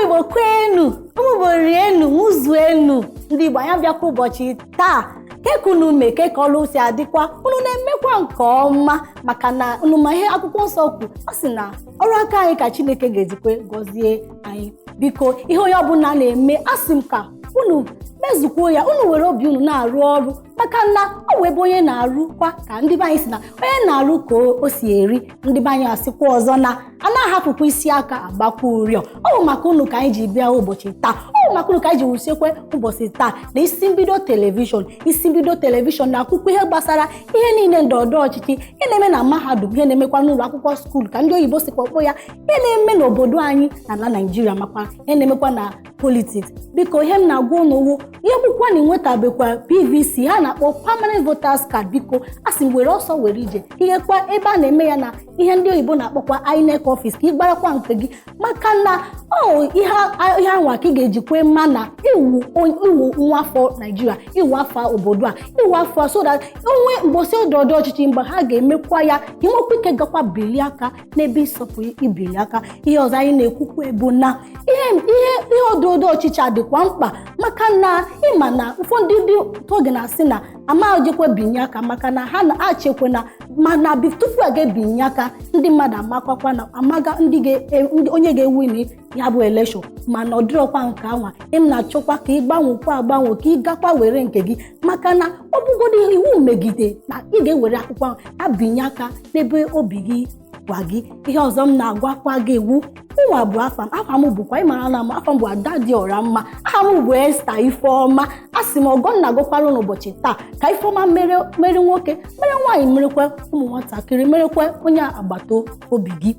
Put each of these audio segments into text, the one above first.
Igbo kwenu, ụmụ Igbo rienu, ṅụzuenu. Ndị Igbo, anyị abịakwa ụbọchị taa. Kekunu ume keka ọlụ si adịkwa, unu na-emekwa nke ọma, maka na unu ma ihe akwụkwọ nsọ kwu. Ọ sị na ọrụ aka anyị ka Chineke ga-ejikwe gọzie anyị. Biko, ihe onye ọbụla na-eme, asị m ka unu mezukwuo ya, unu were obi unu na-arụ ọrụ, maka na ọ bụ ebe onye na-arụkwa ka ndị be anyị si na onye na-arụ ka o si eri. Ndị be anyị asịkwa ọzọ na a na-ahapụkwa isi aka agbakwa ụrịọ. Ọ bụ maka unu ka anyị ji bịa ụbọchị taa, ọ bụ maka unu ka anyị ji wusiekwe ụbọchị taa na Isi Mbido Television. Isi Mbido Television na-akwụkwọ ihe gbasara ihe niile ndọrọndọrọ ọchịchị, ihe na-eme na mahadum, ihe na-emekwa n'ụlọ akwụkwọ school ka ndị oyibo sikwa kpọ ya, ihe na-eme n'obodo anyị na ala Naijiria, makwa ihe na-emekwa na politics. Biko, ihe m na-agwa unu wụ ihe bụkwa na ịnwetabekwa PVC ha na-akpọ Permanent Voters Card, biko, a sị m were ọsọ were ije ihekwa ebe a na-eme ya na ihe ndị oyibo na-akpọkwa INEC office, ka ị gbarakwa nke gị, maka na ọ ihe anwa ka ị ga-ejikwe mma na iwu iwu nwa afọ Naijiria, iwu afọ obodo a, iwu afọ, so that onwe mgbosi ọdọọdọ ọchịchị mgbe ha ga-emekwa ya, ka ị nwekwa ike gakwa bilie aka n'ebe ịsọpụ ibili aka. Ihe ọzọ anyị na-ekwukwa bụ na ihe ọdọọdọ ọchịchị a dịkwa mkpa, maka na ịma na ụfọdụ ndị oge na-asị na amaghịjikwa binye aka, maka na ha na-achekwe na mana tupu a ga-ebinye aka, ndị mmadụ amakwakwa na amaga ndị onye ga-ewin ya bụ election. Mana ọ dịrọkwa nke anwa m na-achọkwa ka ị gbanwekwa agbanwe, ka ị gakwa were nke gị, maka na ọ bụgodo iwu megide na ị ga-ewere akwụkwọ ahụ abinye aka n'ebe obi gị gwa gị. Ihe ọzọ m na-agwakwa gị iwu ụwa bụ afa m. Afa m bụkwa, ịmara na m, afa m bụ Ada Dị Ọra Mma. Aha m bụ Esther Ifeọma. A sị m ọgọnna gọkwara n'ụbọchị taa, ka Ifeọma mere mere nwoke, mere nwaanyị, merekwa ụmụ nwatakịrị, merekwa onye agbata obi gị.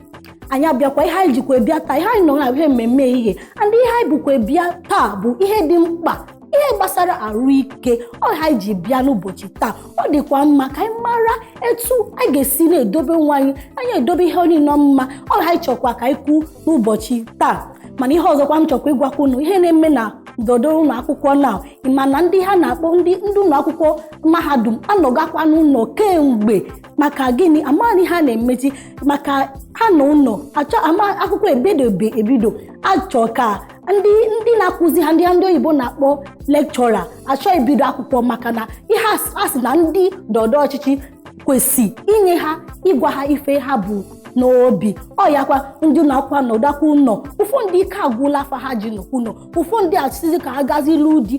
Anyị abịakwa. Ihe anyị jikwa bịa taa, ihe anyị nọ na ihe mmemme ihe and ihe anyị bụkwa bịa taa bụ ihe dị mkpa, ihe gbasara ahụike. Ọ ha anyị ji bịa n'ụbọchị taa. Ọ dịkwa mma ka anyị mara etu anyị ga-esi na-edobe nwa anyị, anyị edobe ihe niile mma. Ọ ha anyị chọkwa ka anyị kwu n'ụbọchị taa. Mana ihe ọzọkwa m chọkwa ịgwakwa unu, ihe na-eme na ndọdọ ụlọ akwụkwọ na ịma na ndị ha na-akpọ ndị ụlọ akwụkwọ mahadum anọgakwa n'ụlọ kemgbe. Maka gịnị? Amaghị ha na-emezi maka ha nọ ụlọ achọ ama akwụkwọ ebidobe ebido. Achọ ka ndị na-akụzi ha, ndị oyibo na-akpọ lecturer, achọ ebido akwụkwọ, maka na ihe a sị na ndị ndọrọndọrọ ọchịchị kwesị inye ha, ịgwa ha ife ha bụ n'obi. Ọ yakwa ndị ụlọ akwụkwọ nọdakwa ụlọ. Ụfọdụ ndị ike agwụla afa ha ji nọkwu ụlọ. Ụfọdụ ndị asịzi ka ha gazi lụ di,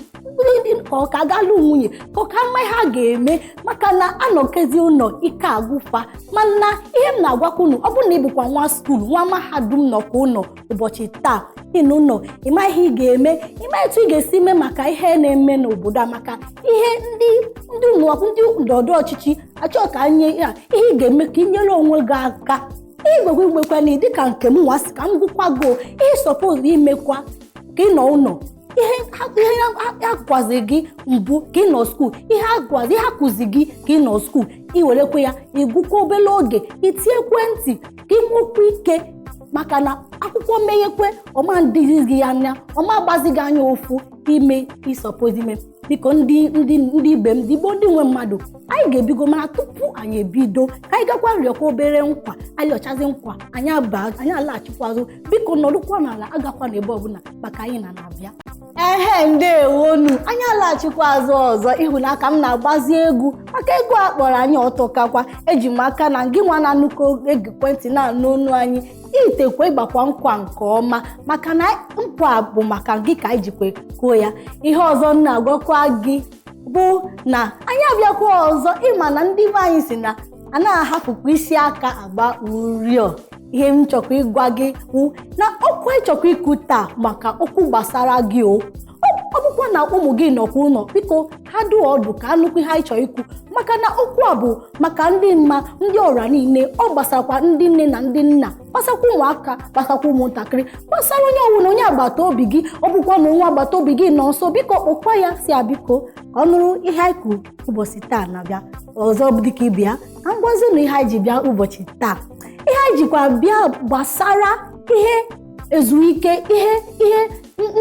ka ọ ka ga lụ nwunye, ka ọ ka mma ihe a ga-eme, maka na anọkezi ụlọ ike agwụfa. Mana ihe m na-agwakwa unu, ọ bụrụ na ị bụkwa nwa school, nwa mahadum, nọkwa ụlọ ụbọchị taa, ịnụ ụlọ, ịma ihe ị ga-eme, ịma etu ị ga-esi mee maka ihe na-eme n'obodo a, maka ihe ndị ụlọ ndị ndọrọndọrọ ọchịchị achọ ka nye ya, ihe ị ga-eme ka ị nyere onwe gị aka igwegwe igbekwa na dịka nke m nwa sị ka m gụkwago ihe suppose imekwa ka ị nọ ụlọ, ihe agwazi gị mbụ ka ị nọ school, ihe agwazi, ihe akụzi gị ka ị nọ school, ị werekwa ya ịgụkwa obere oge, itinye ekwentị ka ị nwekwa ike, maka na akwụkwọ meghekwe ọma ndịzi gị anya, ọma gbazi gị anya ụfụ ime ị suppose ime. Biko, ndị ibe m, ndị Igbo, ndị nwe mmadụ, anyị ga-ebigo. Mana tupu anyị ebido, ka anyị gakwa rịọkwa obere nkwa. Anyị rịọchazi nkwa anyị, aba anyị alaghachikwazụ. Biko, nọdụkwa n'ala, agakwa n'ebe ọbụla, maka anyị na na-abịa. Ehe, ndewonu. Anyị alaghachikwa azụ ọzọ. Ịhụnaka m na-agbazi egwu, maka egwu a kpọrọ anyị ọtọkakwa. Eji m aka na gị nwa na-anụkọ egekwentị na-anụ onu anyị, itekwa ịgbakwa nkwa nke ọma, maka na nkwa bụ maka gị ka anyị jikwa kwuo ya. Ihe ọzọ m na-agwakwa gị bụ na anyị abịakwa ọzọ. Ịma na ndị be anyị si na a na-ahapụkwa isi aka agba urio. Ihe m chọkwa ịgwa gị wụ na okwu ịchọkwa ikwu taa maka okwu gbasara gị o, ọ bụkwa na ụmụ gị nọkwa ụlọ, biko ha dụọ ọdụ ka nnukwu ihe anyị chọrọ ikwu, maka na okwu a bụ maka ndị mma, ndị ọra niile. Ọ gbasakwa ndị nne na ndị nna, gbasakwa ụmụaka, gbasakwa ụmụntakịrị, gbasara onye ọbụla, onye agbata obi gị. Ọ bụkwa na nwa agbata obi gị nọ nso, biko kpọkwa ya, si ya biko ka ọ nụrụ ihe anyị kwuru ụbọchị taa. Na-abịa ọzọ dịka ịbịa ka m gwazi unu ihe anyị ji bịa ụbọchị taa. Ihe anyị jikwa bịa gbasara ihe ezumike, ihe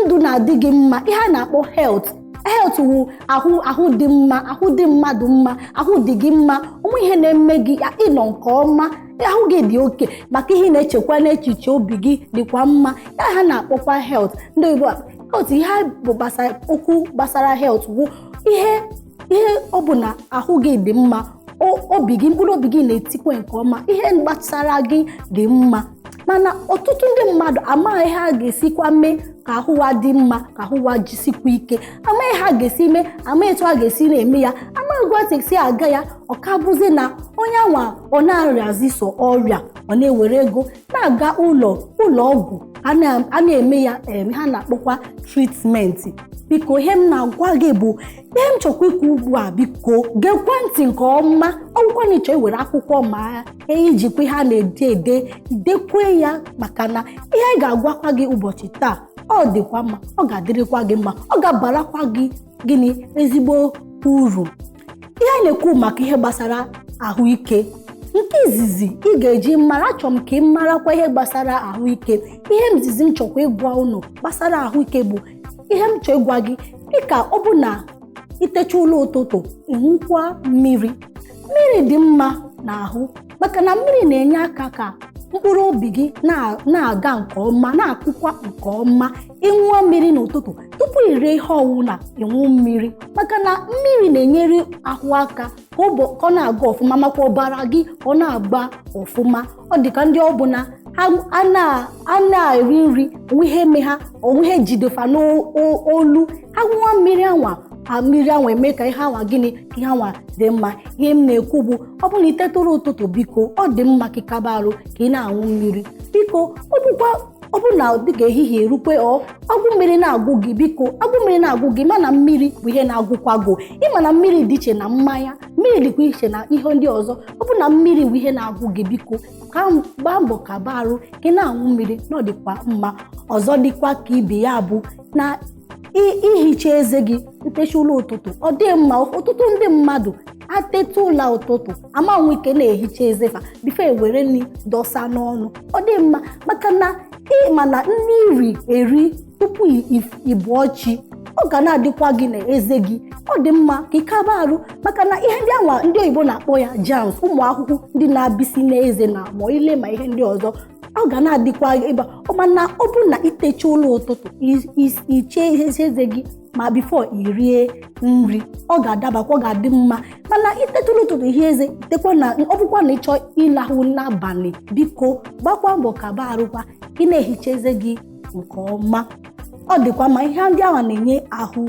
ndụ na-adị gị mma, ihe a na-akpọ health. Health wụ ahụ, ahụ dị mma, ahụ dị mmadụ mma, ahụ dị gị mma, onwe ihe na-eme gị, ịnọ nke ọma, ahụ gị dị oke maka ihe ị na-echekwa n'echiche, obi gị dịkwa mma. Ya ha na-akpọkwa health. Ndị oyibo health, ihe bụ gbasara okwu gbasara health wụ ihe ọ bụ na ahụ gị dị mma, obi gị, mkpụrụ obi gị na-etikwa nke ọma, ihe gbasara gị dị mma. Mana ọtụtụ ndị mmadụ amaghị ha ga-esikwa mee ka ahụ wa dị mma, ka ahụ wa jisikwa ike. Amaghị ha ga-esi mee, amaghị etu ha ga-esi na-eme ya, amaghị gwa esi aga ya. Ọ ka bụzi na onye anwa ọ na-arịazi so ọrịa, ọ na-ewere ego na-aga ụlọ ọgwụ a na-eme ya, ha na-akpọkwa treatment. Biko, ihe m na-agwa gị bụ ihe m chọkwa ikwu ugbu a, biko gekwe ntị nke ọma. Ọgwụkwa na ịchọ iwere akwụkwọ ma ijikwa ihe a na-ede ede dekwe ya, maka na ihe anyị ga-agwakwa gị ụbọchị taa, ọ dịkwa mma, ọ ga-adịrịkwa gị mma, ọ ga-abarakwa gị gịnị ezigbo uru. Ihe anyị na-ekwu maka ihe gbasara ahụike, nke izizi ị ga-eji mara, achọrọ m ka ị marakwa ihe gbasara ahụike. Ihe izizi m chọkwa ịgwa unu gbasara ahụike bụ ihe m chọọ ịgwa gị, dịka ọ bụ na itecha ụlọ ụtụtụ, ịṅụkwa mmiri. Mmiri dị mma n'ahụ, maka na mmiri na-enye aka ka mkpụrụ obi gị na-aga nke ọma, na-akụkwa nke ọma. Ịṅụọ mmiri n'ụtụtụ tupu ị rie ihe ọwụla, ịṅụ mmiri, maka na mmiri na-enyere ahụ aka ka ọ na-aga ọfụma, makwa ọbara gị ka ọ na-agba ọfụma. Ọ dị ka ndị ọbụla a na-eri nri, onwe ihe eme ha, onwe ihe jidefa n'olu, ha ṅụọ mmiri anwa, mmiri anwa eme ka ihe anwa gịnị, ka ihe anwa dị mma. Ihe m na-ekwu bụ, ọ bụrụ na ị tetụrụ ụtụtụ, biko, ọ dị mma ka ịkaba arụ ka ị na-aṅụ mmiri. Biko, ọ bụkwa ọ bụrụ na dịka ehihie erukwe, ọ agwụ mmiri na-agwụ gị, biko, agwụ mmiri na-agwụ gị, mana mmiri bụ ihe na-agwụkwa gụ. Ịma na mmiri dị iche na mmanya, mmiri dịkwa iche na ihe ndị ọzọ. Ọ bụ na mmiri bụ ihe na-agwụ gị, biko, ka gbaa mbọ ka ba arụ ka ị na-aṅụ mmiri, na ọ dịkwa mma. Ọzọ dịkwa ka ibe ya bụ na ihicha eze gị ntecha ụlọ ụtụtụ, ọ dị mma. Ọtụtụ ndị mmadụ ateta ụlọ ụtụtụ, ama nwe ike na-ehicha eze fa before ewere nri dọsa n'ọnụ. Ọ dị mma, maka na ịma na nri iri eri tupu ịbụọ chi, ọ ga na-adịkwa gị na eze gị. Ọ dị mma ka ịkaba arụ, maka na ihe ndị anwa ndị oyibo na-akpọ ya germs, ụmụ ahụhụ ndị na-abịsị n'eze na ma ile ma ihe ndị ọzọ, ọ ga na-adịkwa ịba. Mana ọ bụ na itecha ụlọ ụtụtụ, ichee eze gị ma before i rie nri, ọ ga-adabakwa, ọ ga-adị mma. Mana itetụrụ ụtụtụ ihe eze tekwa na ọ bụkwa na ịchọ ịlahụ n'abalị, biko gbakwa mbọ ka ba arụkwa ị na-ehicha eze gị nke ọma. Ọ dịkwa mma. Ihe ndị ahụ na-enye ahụ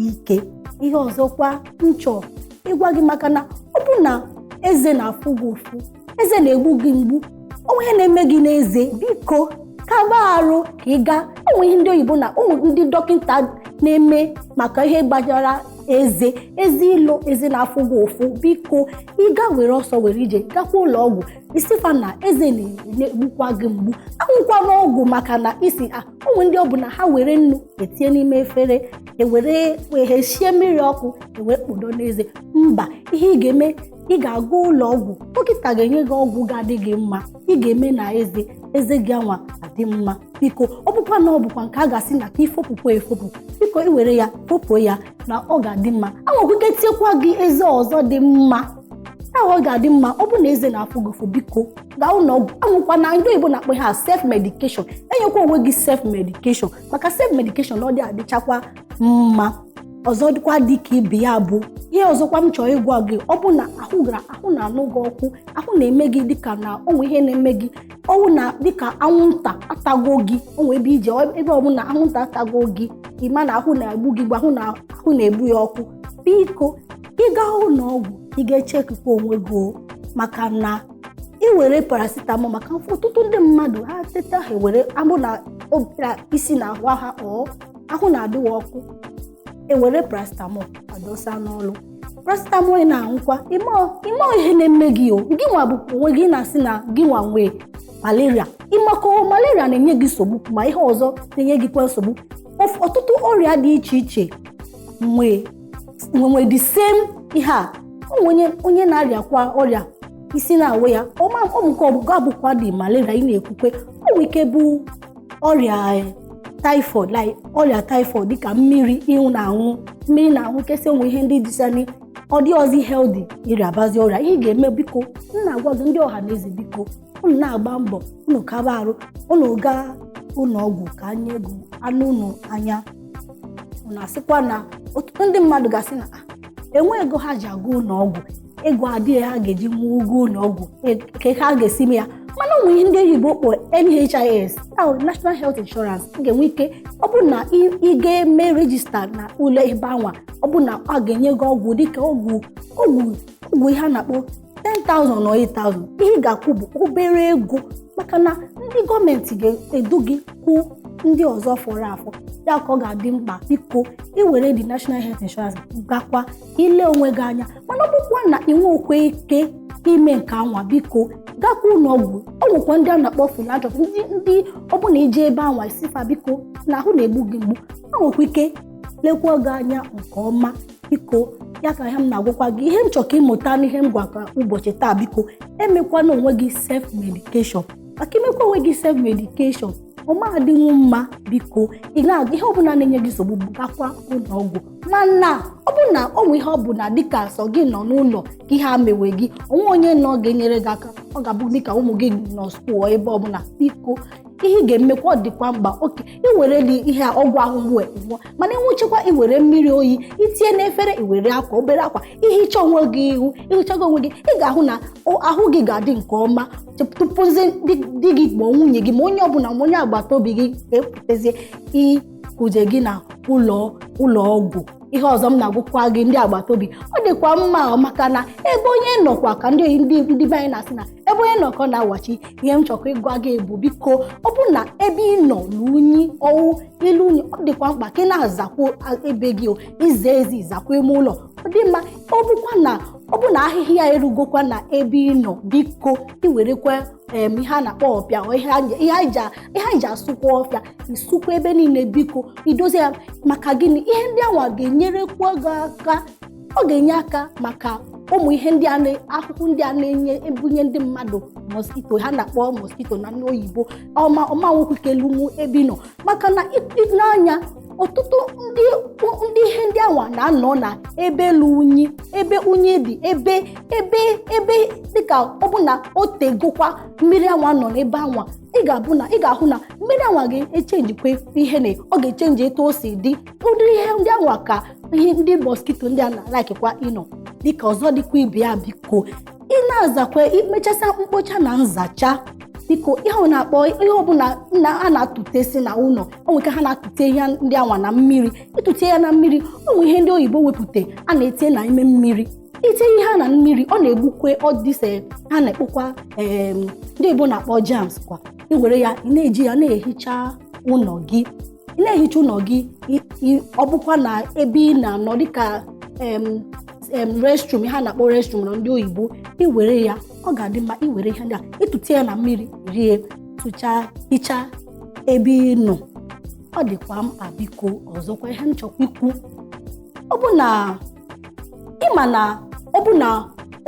ike. Ihe ọzọkwa nchọ ịgwa gị, maka na ọ bụ na eze na-afụ gị ụfụ, eze na-egbu gị mgbu, onwe ihe na-eme gị n'eze, biko kaba arụ ka ị gaa. Onwe ihe ndị oyibo na ụmụ ndị dọkịta na-eme maka ihe gbanyere eze, eze ilo, eze na-afụ gị ụfụ, biko ịga were ọsọ were ije gakwa ụlọ ọgwụ, isifa na eze na-egbukwa gị mgbu. Anwụkwa n'ọgwụ, maka na isi a ụmụ ndị ọbụla ha were nnu etinye n'ime efere, ewere wee sie mmiri ọkụ, ewee kpodo n'eze. Mba, ihe ị ga-eme, ị ga-aga ụlọ ọgwụ, dọkịta ga-enye gị ọgwụ ga-adị gị mma, ị ga-eme na eze gị anwa adị mma. Biko, ọ bụkwa na ọ bụkwa nke a ga-asị na ka ifopụkwa efopụ, biko ị were ya fopụ ya, na ọ ga-adị mma. Anwekwa ike tinyekwa gị eze ọzọ dị mma ahụ, ọ ga-adị mma. Ọ bụ na eze na-afụ gị ụfụ, biko gaa ụlọ ọgwụ. Anwụkwa na ndị oyibo na-akpọ ha self medication. Enyekwa onwe gị self medication, maka self medication ọ dị adịchakwa mma. Ọzọ dịkwa dị ka ibe ya bụ ihe ọzọkwa m chọrọ ịgwa gị, ọ bụ na ahụ gara ahụ na-anụ gị ọkụ, ahụ na-eme gị dịka na onwe ihe na-eme gị, ọwụ na dịka anwụnta atago gị, onwe ebe ije, ebe ọbụla anwụnta atago gị, ịma na ahụ na-egbu gị, ahụ na ahụ na-egbu ya ọkụ, biko ịga ụlọ ọgwụ, ị ga-echekwa onwe gị, maka na ị were paracetamol. Maka ọtụtụ ndị mmadụ, ha teta, ha ewere amụ na isi na ahụ ha, ọ ahụ na-adịwa ọkụ, ewere paracetamol adọsa n'ọlụ. Paracetamol ị na-aṅụkwa, ime ihe na-eme gị, o gị nwa bụ onwe gị na-asị na gị nwa nwee malaria. Ịmakọ malaria na-enye gị nsogbu, ma ihe ọzọ na-enye gị kwa nsogbu. Ọtụtụ ọrịa dị iche iche nwee nwe the same ihe a. Onye onye na-arịakwa ọrịa isi na-awụ ya, ọmụke ọbụkwa dị malaria ị na-ekwukwe, o nwere ike bụ ọrịa Typhoid, like ọrịa typhoid, dịka mmiri ịhụ na-aṅụ, mmiri na-aṅụ kesị onwe ihe ndị dịsani, ọ dị ọzọ healthy ịrịabazi ọrịa. Ihe ị ga-eme, biko, m na-agwa gị, ndị ọha na eze, biko, unu na-agba mbọ, unu kaba arụ, unu gaa ụlọ ọgwụ ka nye ego anụ unu anya. Unu asịkwa na ọtụtụ ndị mmadụ ga-asị na, "Ah, enwe ego ha ji aga ụlọ ọgwụ, ego adịghị ha ga-eji nwụọ ụgwọ ụlọ ọgwụ, ka ha ga-esi mee ya." Mana ụmụ ihe ndị oyibo kpọ NHIS ahụ, National Health Insurance, ị ga-enwe ike, ọ bụ na ị ga-eme register na ụlọ ebe anwa, ọ bụ na a ga-enye gị ọgwụ, dịka ọgwụ ihe a na-akpọ 10,000 or 8,000. Ihe ị ga-akwụ bụ obere ego, maka na ndị gọọmenti ga-edu gị kwụ ndị ọzọ fọrọ afọ ya. Ka ọ ga-adị mkpa, biko, iwere the National Health Insurance gakwa ile onwe gị anya. Mana ọ bụkwa na ị nwekwe ike ime nke anwa, biko, gakwa ụlọ ọgwụ. Ọ nwekwa ndị a na-akpọ philanthropy, ndị ọ bụ na ije ebe anwa isifa, biko, na ahụ na-egbu gị mgbu, ha nwekwa ike lekwa gị anya nke ọma. Biko, ya ka ihe m na-agwakwa gị, ihe m chọrọ ka ịmụta n'ihe m gwaka ụbọchị taa, biko, emekwana onwe gị self medication, maka imekwa onwe gị self medication, ọ ma adịnwu mma. Biko, ị na-aga, ihe ọbụla na-enye gị nsogbu, gakwa ụlọ ọgwụ. Mana ọ bụ na ọ nwe ihe ọ bụ na dịka sọ gị nọ n'ụlọ ka ihe a mewe gị, onwe onye nọ ga-enyere gị aka, ọ ga-abụ dịka ụmụ gị nọ school, ebe ọbụla, biko, ihe ị ga-emekwa, ọ dịkwa mkpa oke iwere dị ihe a, ọgwụ ahụhụ ṅụọ. Mana ịnwụchikwa, iwere mmiri oyi itinye n'efere, iwere akwa, obere akwa, ihicha onwe gị ihu, ihichago onwe gị, ị ga-ahụ na ahụ gị ga-adị nke ọma tupuzi di gị ma nwunye gị ma onye ọbụla ma onye agbata obi gị ga-epụtazie ikuje gị na ụlọ ọgwụ. Ihe ọzọ m na-agwụkwa gị, ndị agbata obi, ọ dịkwa mma, maka na ebe onye nọkwa ka ndị be anyị na-asị na ebe onye nọ ka ọ na-awachi. Ihe m chọkwa ịgwa gị bụ, biko, ọ bụ na ebe ị nọ n'unyi, ọwụ ilu unyi, ọ dịkwa mkpa ka ị na-azakwa ebe gị, ize ezi, zakwa ime ụlọ, ọ dị mma. Ọ bụkwa na ọ bụ na ahịhịa erugokwa na ebe ị nọ, biko, iwerekwa ihe a na-akpọ ọpịa, ihe anyị ji asụkwa ọfịa, isukwa ebe niile, biko, idozi ya. Maka gịnị? Ihe ndị anwa ga-enyerekwa gị aka, ọ ga-enye aka maka ụmụ ihe ndị a, ahụhụ ndị a na-enye ebunye ndị mmadụ mosquito, ha na-akpọ mosquito na ndị oyibo, ọma ọma nwokwukelunwu ebe ị nọ. Maka na n'anya ọtụtụ ndị ihe ndị anwa na-anọ na ebe elu unyi, ebe unyi dị, ebe dịka ọ bụ na o tegokwa mmiri anwa nọ n'ebe anwa, ị ga-abụ na ị ga-ahụ na mmiri anwa ga-echenjikwa ihe, na ọ ga-echenji etu o si dị. Ụdị ihe ndị anwa ka ihe ndị mosquito ndị a na-alaikikwa ịnọ. Dịka ọzọ dịkwa ibe ya, biko, ị na-azakwa, imechasị mkpocha na nzacha, biko, ihe ọ na-akpọ ihe ọbụla na a na-atụtesi na ụlọ, o nwere ike ha na-atụte ihe ndị anwa na mmiri. Ịtụte ya na mmiri, o nwere ihe ndị oyibo wepụta a na-etinye na ime mmiri. Itinye ihe a na mmiri, ọ na-egbukwe ọdịse ha na-ekpokwa, ndị oyibo na-akpọ germs kwa. Iwere ya, ị na-eji ya na-ehicha ụlọ gị, ị na-ehicha ụlọ gị. Ọ bụkwa na ebe ị na-anọ, dịka restroom, ihe a na-akpọ restroom na ndị oyibo, iwere ya, ọ ga-adị mma. Iwere ihe ndị a, ịtụte ya na mmiri, rie, tụchaa, hichaa ebe ị nọ, ọ dịkwa mkpa. Biko, ọzọkwa, ihe m chọkwa ikwu, ọ bụ na ịma na ọ bụ na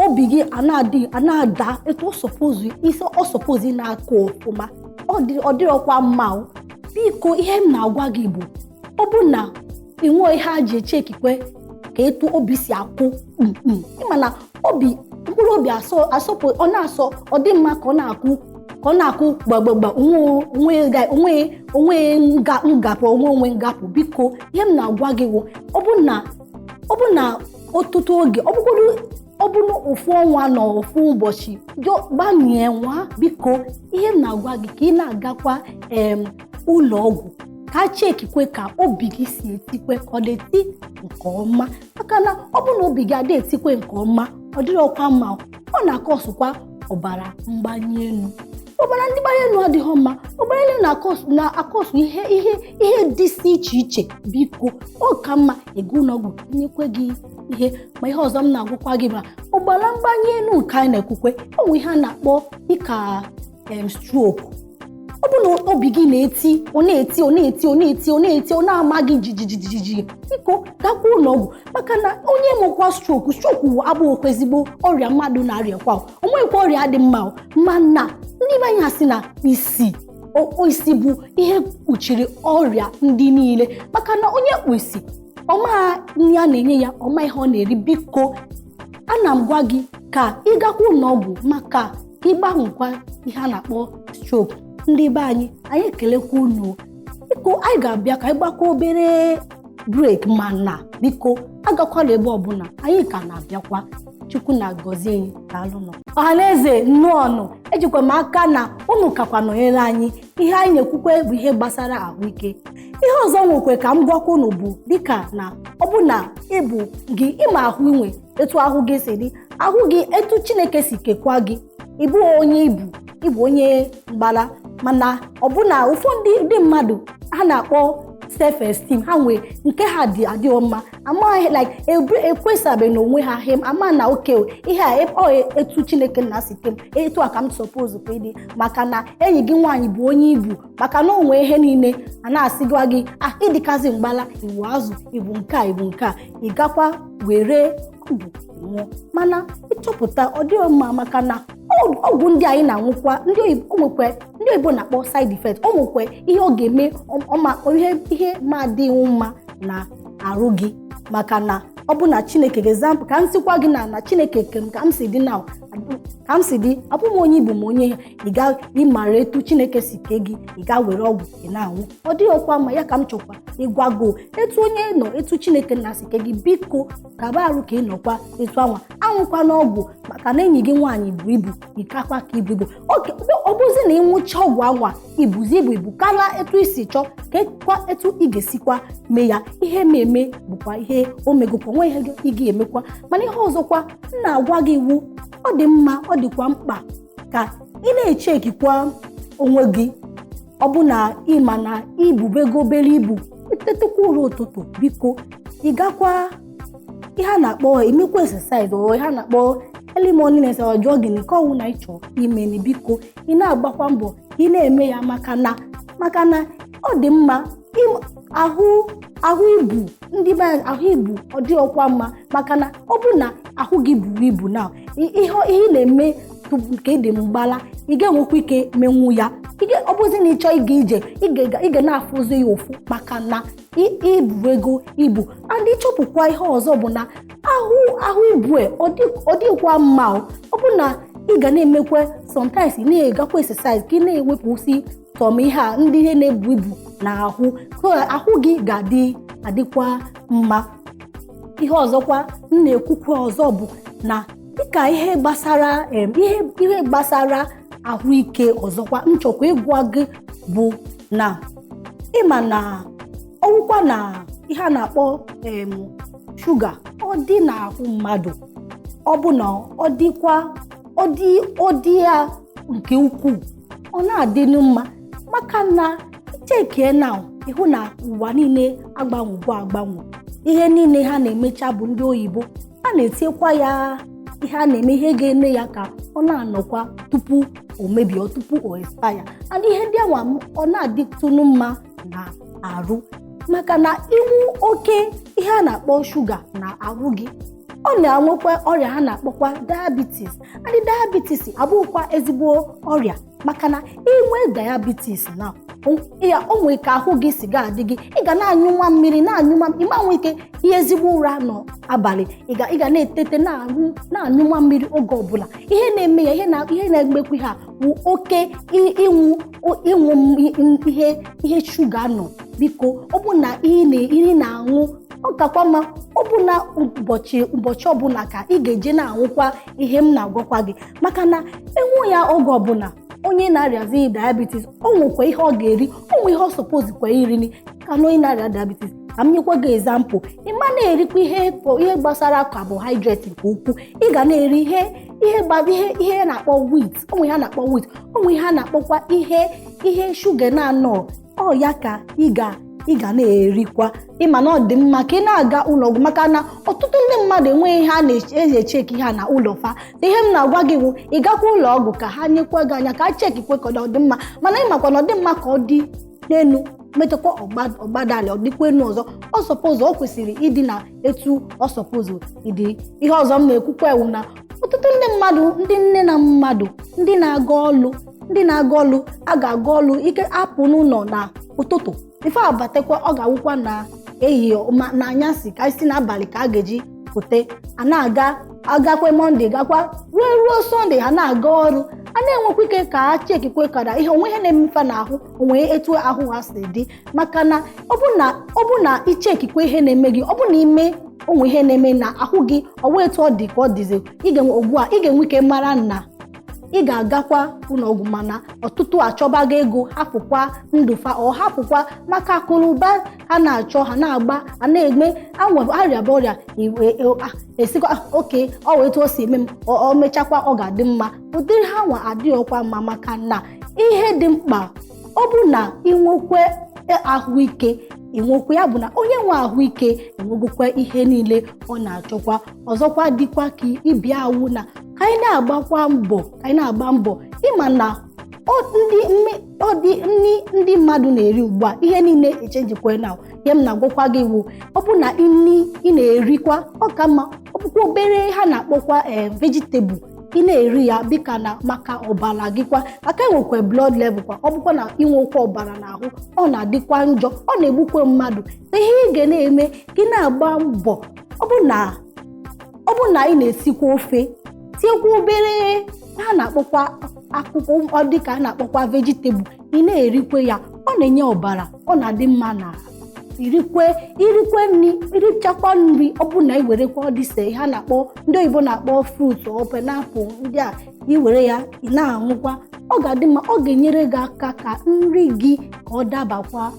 obi gị a na-adị a na-ada etu ọ suppose isi, ọ suppose na-akụ ọfụma, ọ dịrọkwa mma o. Biko, ihe m na-agwa gị bụ, ọ bụ na ị nwee ihe a ji eche ekikwe ka etu obi si akụ kpumkpum, ịma na obi, mkpụrụ obi asọ asọpụ, ọ na-asọ, ọ dị mma ka ọ na-akụ, ka ọ na-akụ gbagbagba, onwe onwe onwe nga ngapụ, onwe onwe ngapụ. Biko, ihe m na-agwa gị wụ, ọ bụ na ọtụtụ oge, ọ bụgodu ọ bụrụ ofu ọnwa na ofu ụbọchị, gbanye nwa, biko, ihe m na-agwa gị ka ị na-agakwa ụlọ ọgwụ ka chekikwe ka obi gị si etikwe, ka ọ na-eti nke ọma. Maka na ọ bụ na obi gị adị etikwe nke ọma, ọ dịrọkwa mma. Ọ na-akọsụkwa ọbara mgbali elu. Ọbara ndị mgbali elu adịghị mma. Ọbara elu na-akọsụ ihe dịsị iche iche. Biko, ọ ka mma ego ụlọọgwụ nyekwe gị ihe. Ma ihe ọzọ m na-agwụkwa gị ma ọbara mgbali elu nke anyị na-ekwukwe, ọ nwere ihe a na-akpọ dịka stroke. Ọ bụ na obi gị na-eti, ọ na-eti, ọ na-eti, ọ na-eti, ọ na-eti, ọ na-ama gị jijijijiji, biko, gakwa ụlọ ọgwụ. Maka na onye mụkwa stroke, stroke abụghịkwa ezigbo ọrịa mmadụ na-arịakwa, o nweghịkwa ọrịa dị mma. Mana ndị be anyị asị na isi Isi bụ ihe kpuchiri ọrịa ndị niile, maka na onye kpu isi, ọma nri a na-enye ya, ọma ihe ọ na-eri. Biko, ana m gwa gị ka ị gakwa ụlọọgwụ maka ka ịgbanwekwa ihe a na-akpọ stroke. Ndị be anyị, anyị ekelekwa unu. Biko, anyị ga-abịa ka anyị gbakwa obere break, mana biko, agakwala ebe ọbụla, anyị ka na-abịakwa. Chukwu na-agọzi anyị. Daalụnụ, ọha na eze. Nnọọnụ. Ejikwa m aka na unu kakwa nọnyere anyị. Ihe anyị na-ekwukwe bụ ihe gbasara ahụike. Ihe ọzọ nwekwe ka m gwakwa unu bụ dịka na ọ bụ na ịbụ gị ịma ahụ inwe etu ahụ gị si dị, ahụ gị etu Chineke si kekwa gị, ịbụ onye ibu, ịbụ onye mgbala, mana ọbụna ụfọdụ ndị mmadụ ha na-akpọ self esteem ha nwee nke ha dị adịghị mma, amaghị like ekwesabeghị n'onwe ha he ama na oke ihe a ọ etu Chineke na si ke m, etu a ka m suppose ka ịdị, maka na enyi gị nwaanyị bụ onye ibu, maka na o nwee ihe niile a na-asịgwa gị, ah, ịdịkazi mgbala, iwu azụ, ibu nke a, ibu nke a, ị gakwa were ọgwụ nwụọ. Mana ịchọpụta ọ dịghị mma, maka na ọgwụ ndị anyị na-aṅụkwa, ndị oyibo nwekwe, ndị oyibo na-akpọ side effect. O nwekwe ihe ọ ga-eme ọma, ihe ma adịghị mma na arụ gị, maka na ọ bụ na Chineke ga example ka m sịkwa gị na Chineke ke m ka m si dị na ka m si dị, abụ m onye ibu m onye ị ga ịmara etu Chineke si kee gị, ị ga were ọgwụ ị na-anwụ, ọ dịghị ọkwa mma. Ya ka m chọkwa ịgwago etu onye nọ, etu Chineke na si kee gị, biko, kaba arụ ka ị nọkwa etu anwa, anwụkwa n'ọgwụ maka na enyi gị nwaanyị bụ ibu, ikakwa ka ibu ibu. Ọ bụzi na ịnwụcha ọgwụ anwa, ibuzi ibu, ibu kala etu isi chọọ ka ekwa etu ị ga-esikwa mee ya, ihe eme bụkwa ihe o megokwa nwa ihe ị ga-emekwa. Mana ihe ọzọkwa m na-agwa gị iwu, ọ dị mma, ọ dịkwa mkpa ka ị na-echekikwa onwe gị. Ọ bụ na ịma na ibubego obere ibu, tetekwa ụra ụtụtụ, biko, ị gakwa ihe a na-akpọ emekwa exercise, ọ ihe a na-akpọ early morning exercise, jogging, nke ọwụ na ịchọ ime. Biko, ị na-agbakwa mbọ ị na-eme ya, maka na ọ dị mma. Ahụ ibu, ndị be anyị, ahụ ibu ọ dị ọkwa mma, maka na ọ bụ na ahụ gị buru ibu na ihe ị na-eme nke dị mgbala, ị ga-enwekwa ike menwu ya. Ọ bụzi na ị chọọ ịga ije, ị ga na-afụzi ya ụfụ, maka na ibu ego ibu. And ịchọpụkwa ihe ọzọ bụ na ahụ ibu ọ dịkwa mma. Ọ bụ na ị ga na-emekwa sometimes, ị na-egakwa exercise ka ị na-ewepụsị tọm ihe a ndị ihe na-ebu ibu na ahụ, ka ahụ gị ga-adị adịkwa mma. Ihe ọzọkwa m na-ekwukwa ọzọ bụ na dịka ihe gbasara ihe gbasara ahụike ọzọkwa m chọkwa ịgwa gị bụ na ịma na ọgwụkwa na ihe a na-akpọ shuga, ọ dị n'ahụ mmadụ, ọ bụ na ọ dịkwa ọ dị ya nke ukwuu, ọ na-adịnụ mma, maka na ichekie na ịhụ na ụwa niile agbanwegwo agbanwe. Ihe niile ha na-emecha bụ ndị oyibo a na-etinyekwa ya ihe a na-eme, ihe ga-eme ya ka ọ na-anọkwa tupu o mebie, tupu o expire. And ihe ndị anwa ọ na-adịtụnụ mma na arụ, maka na ịnwụ oke ihe a na-akpọ shuga na arụ gị, ọ na-enwekwa ọrịa ha na-akpọkwa diabetes. And diabetes abụghịkwa ezigbo ọrịa, maka na inwe diabetes na ya, o nwee ka ahụ gị si ga-adị gị, ị ga na-anyụ nwa mmiri, na-anyụ nwa, ịma nwe ike ihe ezigbo ụra nọ abalị, ị ga na-etete na-anyụ na-anyụ nwa mmiri oge ọbụla. Ihe na-eme ya, ihe na-egbekwa ha bụ oke ịnwụ ihe shuga nọ. Biko, ọ bụ na ihe na-aṅụ, ọ kakwa mma ọ bụ na ụbọchị ọbụla ka ị ga-eje na-aṅụkwa ihe m na-agwakwa gị, maka na enwu ya oge ọbụla, onye na-arịazi diabetes, o nwekwa ihe ọ ga-eri, o nwe ihe ọ suppose kwa iri ka na onye na-arịa diabetes. Ka m nyekwa gị example, ị ma na-erikwa ihe gbasara carbohydrate nke ukwuu, ị ga na-eri ihe na-akpọ wheat, onwe ihe a na-akpọ wheat, onwe ihe a na-akpọkwa ihe shuga na-anọ ọ ya ka ị ga na-erikwa. Ịma na ọ dị mma ka ị na-aga ụlọ ọgwụ, maka na ọtụtụ ndị mmadụ enweghị ihe a na-eji echeki ha na ụlọ fa. Ihe m na-agwa gị wụ ị gakwa ụlọ ọgwụ ka ha nyekwa gị anya, ka ha chekikwe ka ọ dị mma. Mana ịmakwa na ọ dị mma ka ọ dị n'elu, metakwa ọgbadala, ọ dịkwa enu ọzọ, ọ suppose ọ kwesịrị ịdị na etu ọ suppose ịdị. Ihe ọzọ m na-ekwukwa ewu na ọtụtụ ndị mmadụ, ndị nne na mmadụ, ndị na-aga ọlụ Ndị na-aga ọlụ a ga-aga ọlụ ike apụ n'ụlọ na ụtụtụ, ife abatakwa ọ ga-awụkwa na ehihie na anyasị, ka isi n'abalị ka a ga-eji pụte. A na-aga agakwe Monday, gakwa ruo Sunday, ha na-aga ọrụ. A na-enwekwa ike ka ha chekikwe kara ihe onwe ihe na-emefe n'ahụ onwe, etu ahụ ha si dị, maka na ọ bụ na ichekikwe ihe na-eme gị, ọ bụ na ime onwe ihe na-eme na ahụ gị, ọwụ etu ọ dị ka ọ dịzi ugbu a, ị ga-enwe ike mara na ị ga-agakwa ụlọọgwụ. Mana ọtụtụ achọbago ego, hapụkwa ndụfa ọ hapụkwa maka akụnụba ha na-achọ, ha na-agba, ha na-eme arịaba ọrịa, esikwa oke ọ wee etu o si eme m, ọ mechakwa ọ ga-adị mma. Ụdịrị ha nwa adịghịkwa mma, maka na ihe dị mkpa ọ bụ na ịnwekwe ahụike, inwekwa ya bụ na onye nwe ahụike enwegokwa ihe niile ọ na-achọkwa. Ọzọkwa dịkwa ka ịbịa awụ na ka anyị na-agbakwa mbọ, ka anyị na-agba mbọ ịma na ọ dị nri ndị mmadụ na-eri ugbu a, ihe niile echenjikwa. Na ihe m na-agwakwa gị wụ, ọ bụ na nri ị na-erikwa ọ ka mma, ọ bụkwa obere ha na-akpọkwa vegetable ị na-eri ya, dịka na maka ọbara gị kwa, maka enwekwa blood level kwa. Ọ bụkwa na inwekwa ọbara n'ahụ, ọ na-adịkwa njọ, ọ na-egbukwa mmadụ. Ihe ị ga na-eme, gị na-agba mbọ, ọ bụ na ị na-esikwa ofe, tinyekwa obere ha na-akpọkwa akwụkwọ dịka a na-akpọkwa vegetable, ị na-erikwe ya, ọ na-enye ọbara, ọ na-adị mma na irikwe nri, irichakwa nri. Ọ bụ na iwerekwa ọdịse ha na-akpọ, ndị oyibo na-akpọ fruit ọ pineapple ndị a, iwere ya ị na-aṅụkwa, ọ ga-adị mma, ọ ga-enyere gị aka ka nri gị ka ọ dabakwa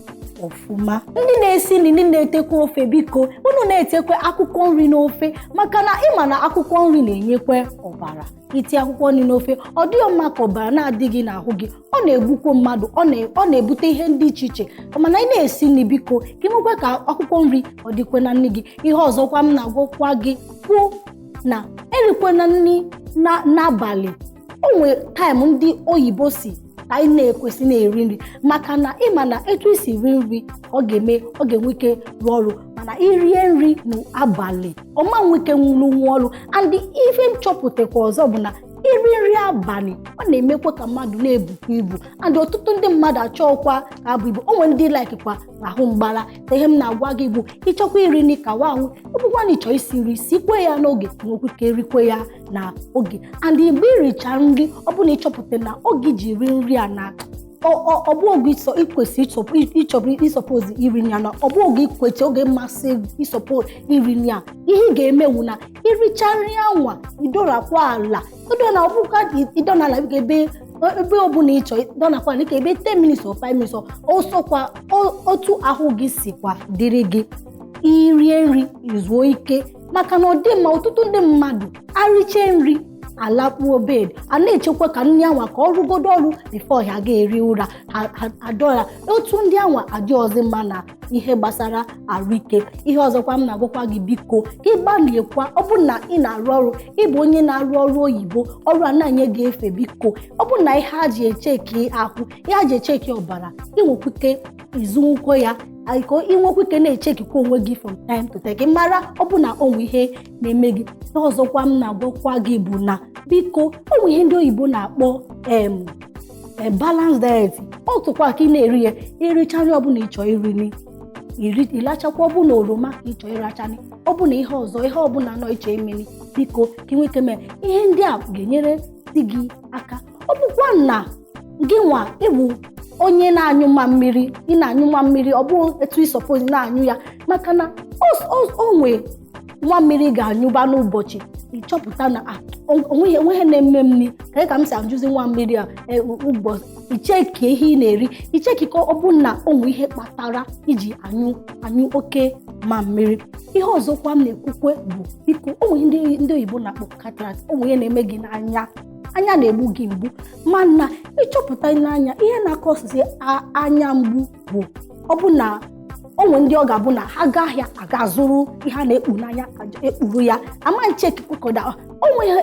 ọfụma. Ndị na-esi nri, ndị na-etekwa ofe, biko unu na-etekwa akwụkwọ nri n'ofe, maka na ịma na akwụkwọ nri na-enyekwa ọbara. Iti akwụkwọ nri n'ofe, ọ dịghị mma ka ọbara na-adịghị n'ahụ gị, ọ na-egbukwa mmadụ, ọ na-ebute ihe ndị iche iche. Mana ị na-esi nri, biko ka ị nwekwa ka akwụkwọ nri ọ dịkwa na nri gị. Ihe ọzọkwa m na-agwakwa gị kwuo na erikwana nri n'abalị. O nwee time ndị oyibo si ka anyị na-ekwesị na-eri nri, maka na ịma na etu isi ri nri ọ ga-eme, ọ ga-enwe ike rụọ ọrụ. Mana irie nri n'abalị, ọma nwe ike nwụrụ nwa ọrụ. And ife nchọpụtakwa ọzọ bụ na iri nri abalị, ọ na-emekwa ka mmadụ na-ebukwa ibu, and ọtụtụ ndị mmadụ achọọkwa ka abụ ibu. O nwere ndị likekwa ahụ mgbara. Ihe m na-agwa gị bụ, ịchọkwa iri nri ka ahụ, ọ bụkwa na ịchọ isi nri, sikwe ya n'oge, nwekwa ike erikwe ya na oge. And mgbe iricha nri, ọ bụ na ịchọpụta na oge iji ri nri a na ọ bụ oge ikwesị ịchọpụ ịsọpozi iri nri a, na ọ bụ oge ikwesị, oge mmasị ịsọpo iri nri a, ihe ị ga-emewu na iricha nri anwa, idorakwa ala, idona, ọ bụkwa idona ala ebe ebe ọbụla ịchọ idonakwa ala, ebe 10 minutes or 5 minutes, ọsọkwa otu ahụ gị sikwa dịrị gị. Irie nri, izuo ike, maka na ọ dị mma. Ọtụtụ ndị mmadụ ariche nri alakpuo bed, a na-echekwa ka nri anwa ka ọ rụgodo ọrụ before ha ga-eri ụra, adọra otu ndị anwa adị ọzọ mma na ihe gbasara arụike. Ihe ọzọkwa m na-agwakwa gị, biko ka ịgbalịekwa, ọ bụ na ị na-arụ ọrụ, ịbụ onye na-arụ ọrụ oyibo, ọrụ a na-enye gị efe, biko ọ bụ na ihe a ji echeki ahụ, ihe a ji echeki ọbara, inwekwa ike izunwukwo ya, ka inwekwa ike na-echekikwa onwe gị from time to time, ka ị mara ọ bụ na onwe ihe na-eme gị. Ọzọkwa m na-agwakwa gị bụ na biko, onwe ihe ndị oyibo na-akpọ balance diet, otukwa ka ị na-eri ya. Iricha nri ọbụla ịchọ iri, ịlachakwa, ọ bụ na oroma ka ịchọ ịrachani, ọ bụ na ihe ọzọ, ihe ọbụla nọ ịchọ imeni, biko ka ị nwee ike mee ihe ndị a ga-enyere di gị aka. Ọ bụkwa na gị nwa ịbụ onye na-anyụ mma mmiri, ị na-anyụ nwa mmiri, ọ bụghị etu ịsọpozi na-anyụ ya, maka na o nwee nwa mmiri ga-anyụba n'ụbọchị, ịchọpụta na onweghị na-eme mmiri ka m si ajụzi nwa mmiri a ụbọchị, ichekie ihe ị na-eri, ichekikọ ọ bụ na onwe ihe kpatara iji anyụ anyụ oke ma mmiri. Ihe ọzọkwa m na-ekwukwe bụ, biko, onwe ndị oyibo na-akpọ cataract, onwe ihe na-eme gị n'anya, anya na-egbu gị mgbu, mana ịchọpụta n'anya ihe na-akọ osisi anya mgbu bụ ọ bụ na onwe ndị ọ ga-abụ na ha gaa ahịa aga zụrụ ihe a na-ekpu n'anya, ekpuru ya, ama nchekikọda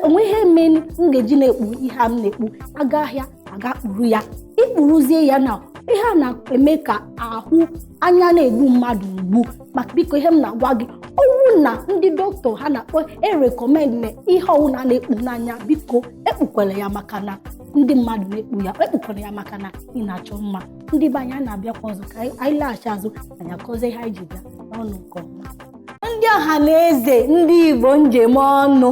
onwe ihe mee m ga-eji na-ekpu ihe a m na-ekpu aga ahịa aga kpuru ya. Ikpuruzie ya na ihe a na-eme ka ahụ anya na-egbu mmadụ mgbu. Maka biko, ihe m na-agwa gị ọnwụ na ndị dọkịta ha na-akpọ erecommend na ihe ọwụna na-ekpu n'anya, biko ekpukwala ya, maka na Ndị mmadụ na-ekpu ya, ekpukwara ya maka na ị na-achọ mma. Ndị be anyị, a na-abịakwa ọzọ ka anyị laghachi azụ, anyị akọzie ihe anyị ji bịa n'ọnụ nke ọma. Ndị ọha na eze, ndị Igbo, njem ọnụ,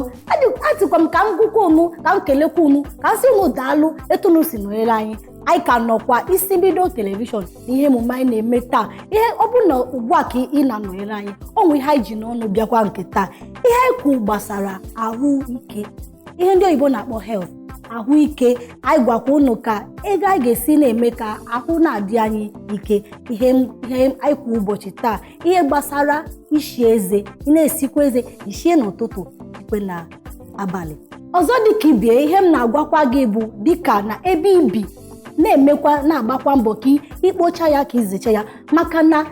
atịkwa m ka m gwụkwa unu, ka m kelekwa unu, ka m sị unu daalụ etu unu si nọnyere anyị. Anyị ka nọkwa Isi Mbido Television na ihe emume anyị na-eme taa. Ihe ọ bụ na ugbu a ka ị na-anọnyere anyị, ọ nwe ihe anyị ji n'ọnụ bịakwa nke taa. Ihe anyị kwu gbasara ahụike, ihe ndị oyibo na-akpọ health, ahụike. Anyị gwakwa unu ka ego anyị ga-esi na-eme ka ahụ na-adị anyị ike. Ihe ihe anyị kwu ụbọchị taa, ihe gbasara ishi eze. Ị na-esikwa eze, ishie n'ụtụtụ, ikwe na abalị. Ọzọ dịka ibie, ihe m na-agwakwa gị bụ dịka na ebe ibi na-emekwa, na-agbakwa mbọ ka ikpocha ya, ka izecha ya, maka na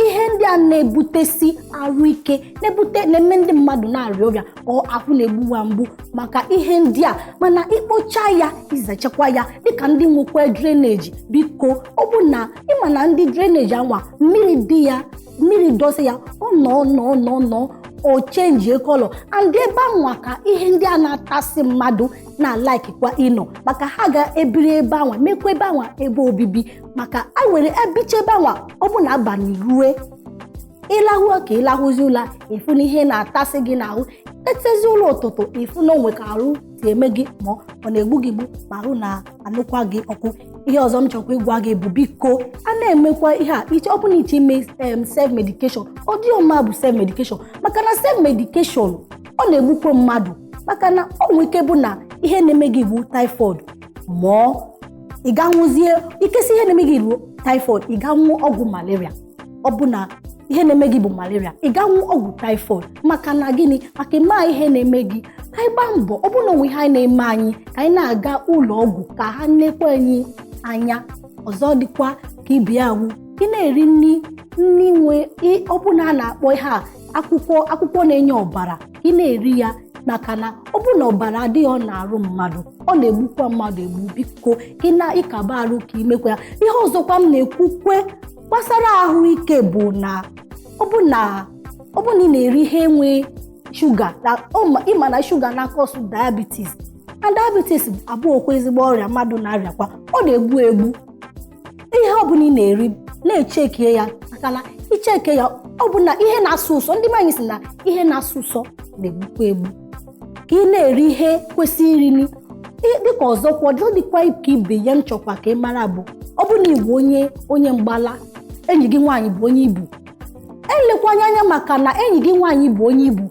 ihe ndị a na-ebutesi arụ ike, na-ebute, na-eme ndị mmadụ na-arịa ọrịa, ọ ahụ na-egbuwa mgbu maka ihe ndị a. Mana ikpocha ya, izechakwa ya, dịka ndị nwekwa drainage, biko, ọ bụ na ịma na ndị drainage anwa, mmiri dị ya, mmiri dosa ya, ọ nọ nọ nọ nọ, o change colour, and ebe anwa ka ihe ndị a na-atasị mmadụ na-alaikikwa ịnọ, maka ha ga-ebiri ebe anwa, mekwa ebe anwa ebe obibi, maka a were ebicha ebe anwa. Ọ bụ na abalị rue, ịlahụ ka ịlahụzi ụla, ịfụ na ihe na-atasị gị n'ahụ. Etezi ụlọ ụtụtụ, ịfụ na onwe ka arụ si eme gị, ma ọ na-egbu gị mgbu, ma arụ na-anụkwa gị ọkụ. Ihe ọzọ m chọkwa ịgwa gị bụ, biko, a na-emekwa ihe a iche, ọ bụ na iche ime self medication, ọ dị ọma bụ self medication, maka na self medication ọ na-egbukwa mmadụ, maka na ọ nwere ike bụ na ihe na-eme gị bụ typhoid, mụọ ị ga nwụzie ikesi. Ihe na-eme gị bụ typhoid, ị ga nwụ ọgwụ malaria. Ọ bụ na ihe na-eme gị bụ malaria, ị ga nwụ ọgwụ typhoid. Maka na gịnị? Maka ịma ihe na-eme gị. Ka anyị gbaa mbọ, ọ bụ na onwe ihe anyị na-eme anyị, ka anyị na-aga ụlọ ọgwụ ka ha nekwa anyị anya. Ọzọ dịkwa ka ibi awụ, ị na-eri nri, nri nwe ọ bụ na a na-akpọ ihe a akwụkwọ, akwụkwọ na-enye ọbara, ị na-eri ya, maka na ọ bụ na ọbara adịghị ọ na-arụ mmadụ, ọ na-egbukwa mmadụ egbu. Biko, ị na-ịkaba arụ ka imekwa ya. Ihe ọzọkwa m na-ekwukwe gbasara ahụike bụ na ọ bụ na ị na-eri ihe nwe shuga, ịma na shuga na-acause diabetes, na diabetes abụghịkwa ezigbo ọrịa mmadụ na-arịakwa, ọ na-egbu egbu. Ihe ọ bụla ị na-eri, na-echekie ya, maka na icheke ya, ọ bụ na ihe na-asụ ụsọ, ndị be anyị sị na ihe na-asụ ụsọ na-egbukwa egbu. Ka ị na-eri ihe kwesịrị iri dịka ọzọkwa, ọzọ dịkwa ka ibe ya m chọkwa ka ị mara bụ, ọ bụ na ịbụ onye mgbala, enyi gị nwaanyị bụ onye ibu, elekwanye anya, maka na enyi gị nwaanyị bụ onye ibu,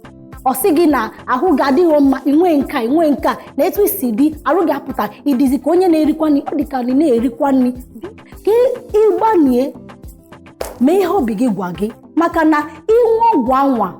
ọ sị gị na ahụ gị adịghị mma, inwe nka, inwe nka na etu isi dị, arụ gị apụta, ịdịzi ka onye na-erikwa nri, ọ dị ka na na-erikwa nri, ka ịgbanie mee ihe obi gị gwa gị, maka na ịṅụ ọgwụ anwa,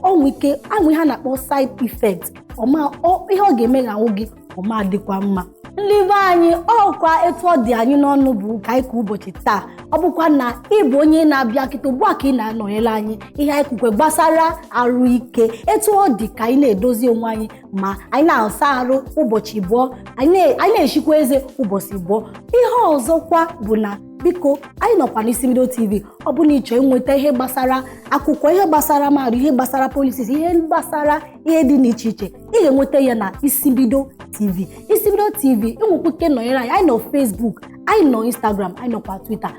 ọnwụ ike anwụ, ihe a na-akpọ side effect, ọma ihe ọ ga-eme na ahụ gị ọma dịkwa mma. Ndị be anyị, ọkwa etu ọ dị anyị n'ọnụ bụ ka anyị ka ụbọchị taa. Ọ bụkwa na ịbụ onye na-abịa kịta ugbu a ka ị na-anọnyere anyị, ihe anyị kwukwe gbasara arụ ike, etu ọ dị ka anyị na-edozi onwe anyị, ma anyị na-asa arụ ụbọchị bụọ, anyị na-eshikwa eze ụbọchị bụọ. Ihe ọzọkwa bụ na, biko, anyị nọkwa n'Isi Mbido TV. Ọ bụ na ịchọọ ịnweta ihe gbasara akwụkwọ, ihe gbasara mmadụ, ihe gbasara politics, ihe gbasara ihe dị n'iche iche, ị ga-enweta ya na Isi Mbido TV. Isi Mbido TV, ịnwekwa ike nọnyere anyị. Anyị nọ Facebook, anyị nọ Instagram, anyị nọkwa Twitter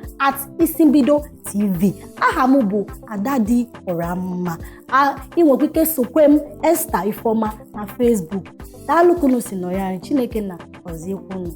@IsimbidoTV. Aha m bụ Adadị Ọramma. Ị nwekwa ike sokwe m, Esther Ifeọma, na Facebook. Daalụ kunu si nọnyere anyị. Chineke na ọziekwunu.